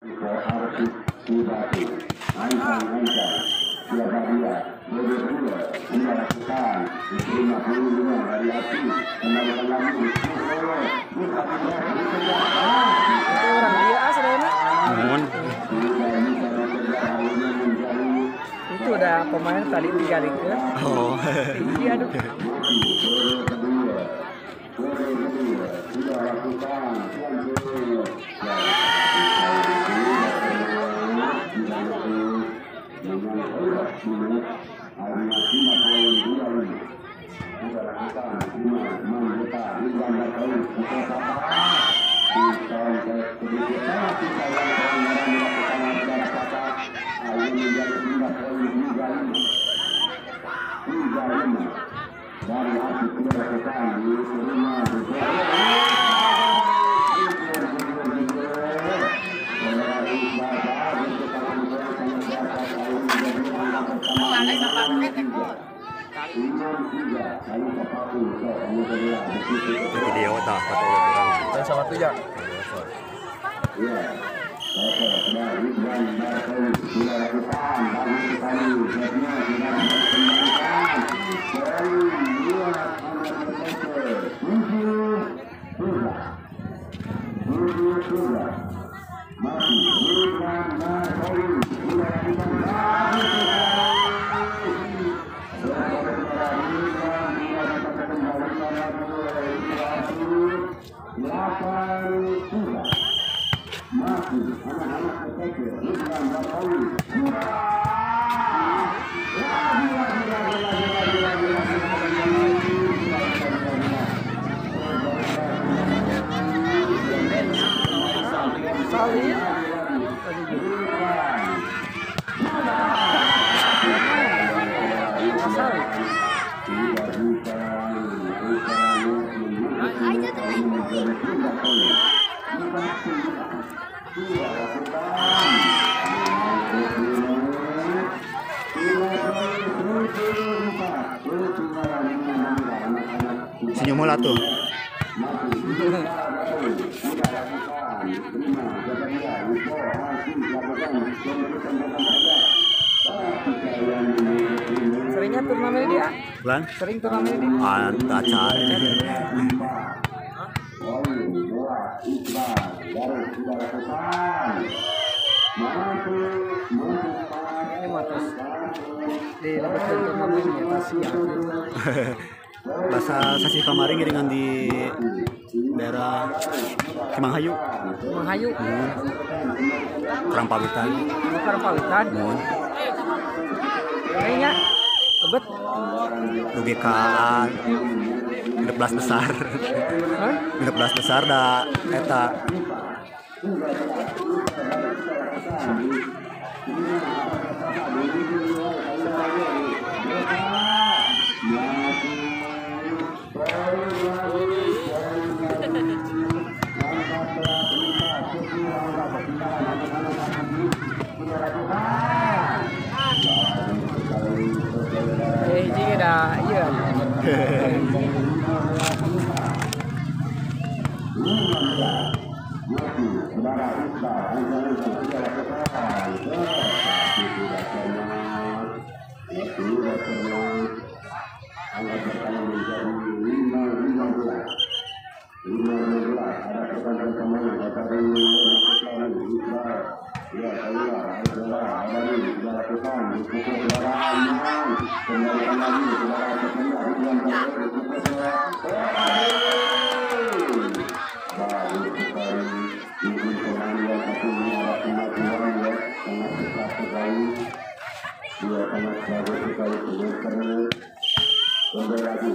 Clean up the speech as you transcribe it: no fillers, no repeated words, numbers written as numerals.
Itu orang dia sebenarnya. Itu udah pemain tadi digalikeun. Oh. Tinggi aduh. Video tah foto urang. Dan sama tuh ya. Senyum lah tuh. Seringnya turnamen dia? Bulan? Sering turnamen dia? Ah, acar. Ini mah terus di lebetkeun turnamen ya pasti ya. Bahasa sasi kamari ngiringan di daerah Cimanghayu. Cimanghayu. Karangpawitan. Karangpawitan. Mun. Kayaknya lebet. Dugi ka 16 besar. Hah? 16 besar da eta. Hiji da ieu. Sudah.